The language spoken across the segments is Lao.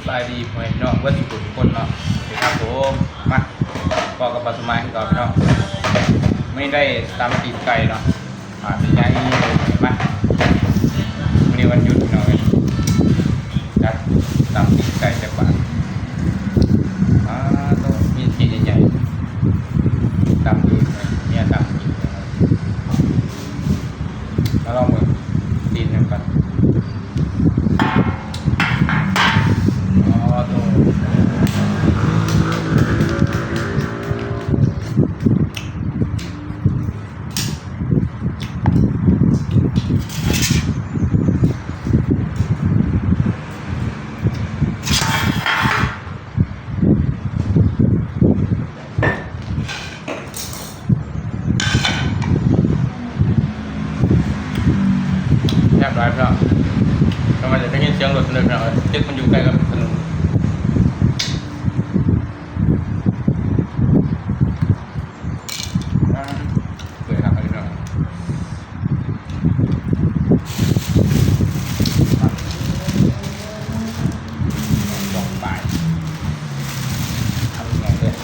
ສະບາຍດີພໍ່ແມ່ພີ່ນ້ອງເບິດທຸກຄົນເນາະ. ສະຫວັດດີຄັບຜົມ. ມາພໍ້ກັບບ່າວສະໝາຍຄືເກົ່າພີ່ນ້ອງ. ມື້ນີ້ໄດ້ຕຳຕີນໄກ່ເນາະ. ອ່າ ໃຫຍ່ໆ ມາ ມື້ນີ້ວັນຢຸດພີ່ນ້ອງເອີຍ. ຈັດຕຳຕີນໄກ່ຈັກບາດ. ອ່າ ໂຕ ມີຕີນໃຫຍ່ໆ ຕຳອີກ ເມຍຕຳອີກ. ມາລອງເບິ່ງຕີນນຳກັນ. ອໍ ໂຕ ແຊບຫຼາຍພີ່ນ້ອງ. ແຕ່ວ່າຈະໄດ້ຍິນສຽງລົດເດີພີ່ນ້ອງເອີຍ, ຕຶກມັນຢູ່ໃກ້ກັບຖະໜົນ. ອ່າ ເປື່ອຍຄັກອີ່ຫຼີເນາະ. ສອງປາຍ ທຳໃຫຍ່ເລີຍ.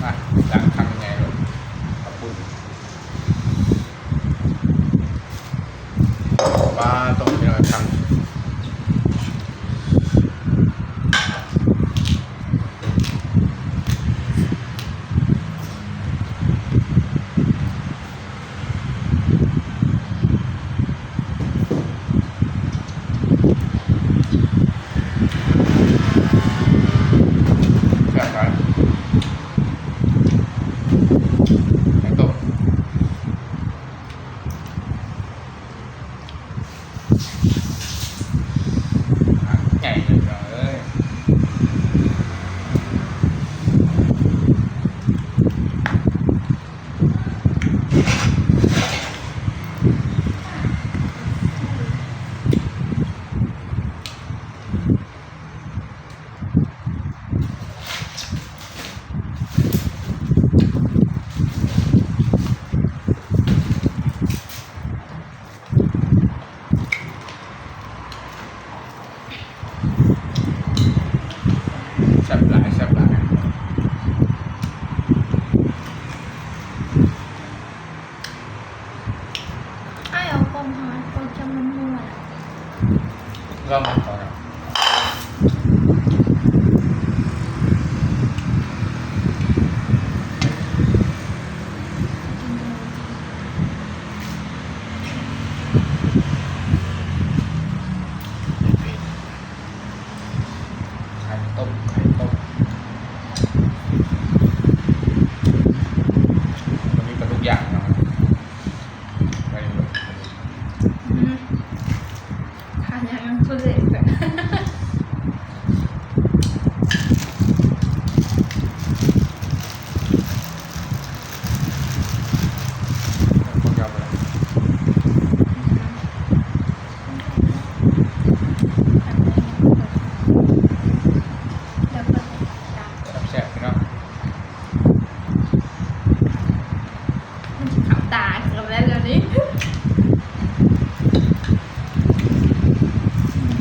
ມາ ລ້າງຄຳໃຫຍ່ໂລດ ເຂົ້າປຸ້ນ. ປາ ຕ້ອງເປັນຄຳ. ແຊບຫຼາຍ ໄຂ່ຕົ້ມ. ໃຫຍ່ເລີຍພີ່ນ້ອງເອີຍ. ແຊບຫຼາຍ ແຊບຫຼາຍ. ອ້າຍເອົາກ້ອງຫາ ກ້ອງຈະມັນມ່ວນ. ລອງເອົາກ່ອນ. ໄຂ່ຕົ້ມ ໄຂ່ຕົ້ມ ມັນມີປາດຸກຍ່າງເນາະ. ໄປເບິ່ງ ອືມ ຂາຍ່າງຍັງສຸດເລັກ. ແຊບໆ ພີ່ນ້ອງ. ມັນຊິເຂົ້າຕາກັນແລ້ວດຽວນີ້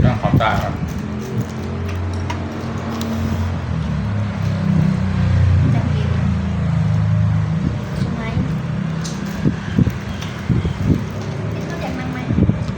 ຕ້ອງເຂົ້າຕາກັນ.